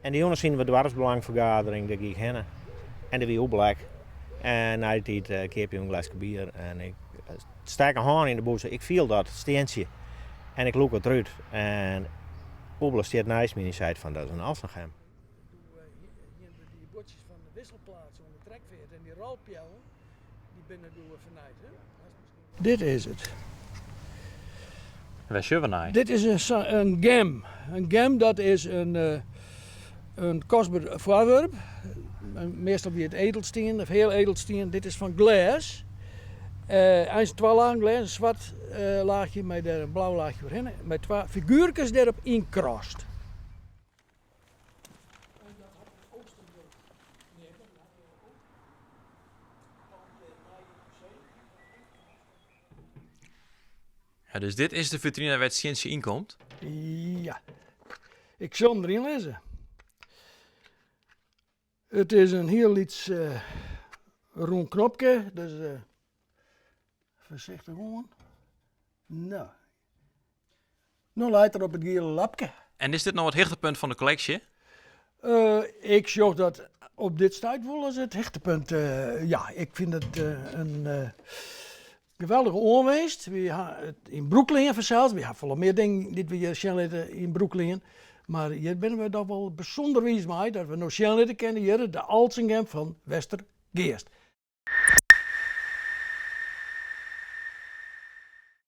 En dy jûns hiene we doarpsbelangfergadering, dêr gie ik hinne. En der wie oerblek. En nei dy tiid keapje we in gleske bier. En ik stek in hân yn de bûse, ik fiel dat stientsje. En ik lûk it derút. En Oebele stiet neist my en dy seit fan dat is in Alssingem. Doe hiene we dy buordsjes fan de wisselplaats oan de Trekfeart en dy rolpeallen, dy binne doe fernijd. Dit is it. Wêr sjogge we nei? Dit is in gem. In gem dat is in kostber foarwurp. Meastal wie it edelstien of heal edelstien. Dit is fan glês. Eins twa lagen glês, in swart laachje mei dêr in blau laachje oerhinne, mei twa figuerkes dêrop ynkrast. Ja, dus dit is de fitrine wêr't it stientsje yn komt? Ja. Ik sil him deryn lizze. It is in hiel lyts rûn knopke, dus foarsichtich oan. No. No leit er op it giele lapke. En is dit no it hichtepunt fan de kolleksje? Ik sjoch dat op dit stuit wol as it hichtepunt. Ja, ik fyn it in geweldige oanwinst. Wy ha it yn brûklien fansels. Wy ha folle mear dingen dy't we hjir sjen litte yn brûklien. Mar hjir binne we dochs wol bysûnder wiis mei dat we no sjen litte kinne hjir de Altsingem fan Westergeast.